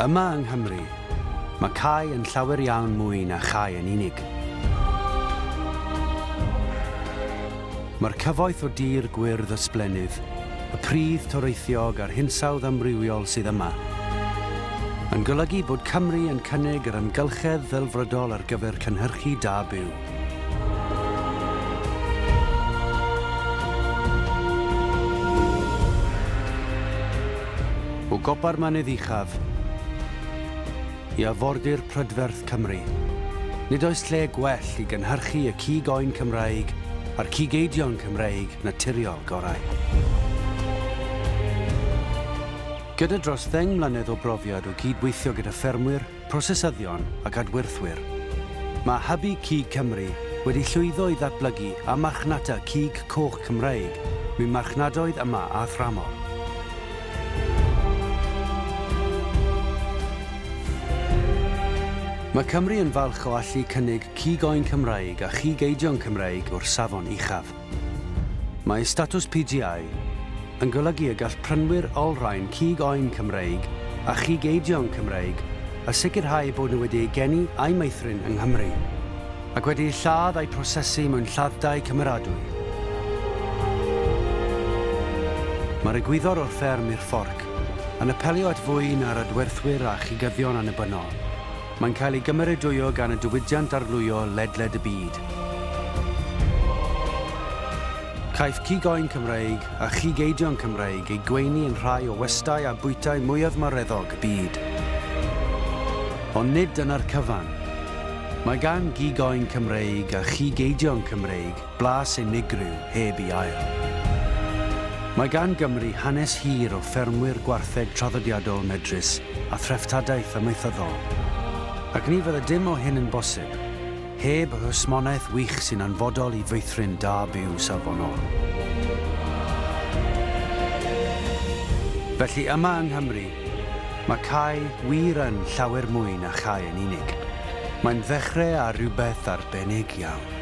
Yma yng Nghymru, mae cae yn llawer iawn mwy na chae yn unig. Mae'r cyfoeth o dir gwyrdd ysblennydd, y pridd toreithiog a'r hinsawdd amrywiol sydd yma, yn golygu bod Cymru yn cynnig yr amgylchedd ddelfrydol ar gyfer cynhyrchu da byw. O gopa'r mynydd uchaf i arfordir prydferth Cymru, nid oes lle gwell i gynhyrchu y cig oen Cymraeg a'r cig eidion Cymreig naturiol gorau. Gyda dros 10 mlynedd o brofiad o gydweithio gyda ffermwyr, prosesyddion ac adwerthwyr, mae Hybu Cig Cymru wedi llwyddo i ddatblygu a marchnata cig coch Cymreig mewn marchnadoedd yma a thramor. Mae Cymru yn falch o allu cynnig cig oen Cymraeg a chig eidion Cymreig o'r safon uchaf. Mae statws PGI yn golygu y gall prynwyr olrhain cig oen Cymreig a chig eidion Cymreig a sicrhau bod nhw wedi eu geni a'u meithrin yng Nghymru, ac wedi eu lladd a'u prosesu mewn lladd-dai cymeradwy. Mae'r egwyddor o'r fferm i'r fforc yn apelio at fwy na'r adwerthwyr a chigyddion annibynnol. Mae'n cael ei gymeradwyo gan y diwydiant arlwyo ledled y byd. Caiff cig oen Cymreig a chig eidion Cymreig ei gweini yn rhai o westai a bwytai mwyaf mawreddog y byd. Ond nid dyna'r cyfan. Mae gan gig oen Cymreig a chig eidion Cymreig blas unigryw heb ei ail. Mae gan Gymru hanes hir o ffermwyr gwartheg traddodiadol medrus a threftadaeth amaethyddol. Ac ni fydde dim o hyn yn bosib, heb y hwsmonaeth wych sy'n hanfodol i feithrin da byw safonol. Felly yma yng Nghymru, mae cae wir yn llawer mwy na chae yn unig. Mae'n ddechrau ar rhywbeth arbennig iawn.